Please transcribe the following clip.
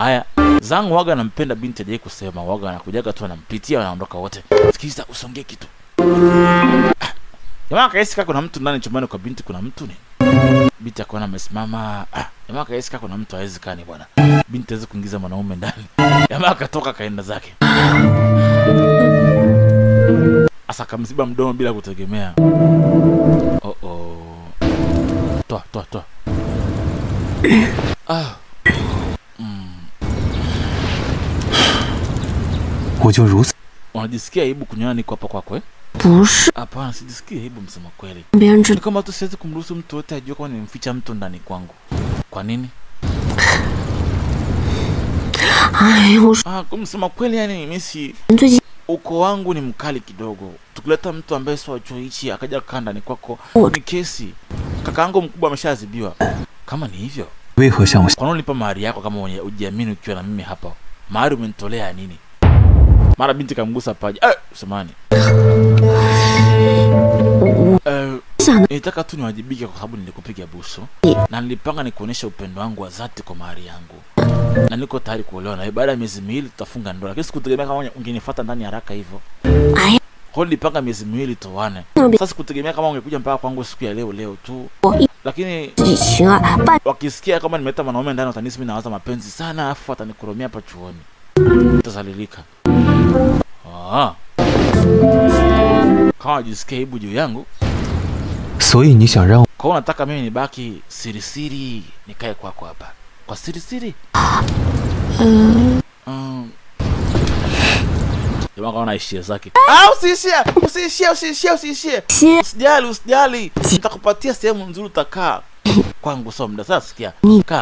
Haya, Zhang waga anampenda binti aje kusema, waga anakujaga tu anampitia anaondoka wote. Sikiliza usongee kitu. Jamaa kaisi kaka kuna mtu ndani chumbani kwa binti, kuna mtu ni. Binti akaona amesimama. Jamaa kaisi kaka kuna mtu hawezi kani bwana. Binti hawezi kuingiza mwanaume ndani. Jamaa akatoka kaenda zake. Asa akamziba mdomo bila kutegemea. Oh oh. Toa toa toa. Ah. Unajisikia aibu kunyoa niko hapa kwako eh? Hapana, sijisikii aibu msema kweli. Ni kama tu siwezi kumruhusu mtu wote ajue kama nimemficha mtu ndani kwangu. Kwa nini? Kumsema kweli yani mimi si uko wangu ni mkali kidogo. Tukileta mtu ambaye sio wa hichi akaja kukaa ndani kwako ni kesi. Kakaangu mkubwa ameshaadhibiwa. Kama ni hivyo, kwa nini unipa mahari yako kama hujiamini ukiwa na mimi hapa? Mahari umenitolea nini? Mara binti kamgusa paja. Samahani. Nilitaka tu niwajibike kwa sababu nilikupiga busu na nilipanga nikuonesha upendo wangu wa dhati kwa mahari yangu. Na niko tayari kuolewa na baada ya miezi miwili tutafunga ndoa. Lakini sikutegemea kama ungenifuata ndani haraka hivyo. Kwa nilipanga miezi miwili tuoane. Sasa sikutegemea kama ungekuja mpaka kwangu siku ya leo leo tu. Lakini wakisikia kama nimeleta mwanaume ndani watanisi mimi nawaza mapenzi sana, afu watanikuromia hapa chuoni. Nitazalilika. Kama jisikia aibu juu yangu. Kwa hiyo unataka mimi nibaki siri siri nikae kwako hapa. Kwa siri siri? Jamaa kaona ishia zake. Usiishie, usiishie, usiishie, usiishie. Usijali, usijali. Nitakupatia sehemu nzuri utakaa. Kwangu sio muda. Sasa sikia. Kaa.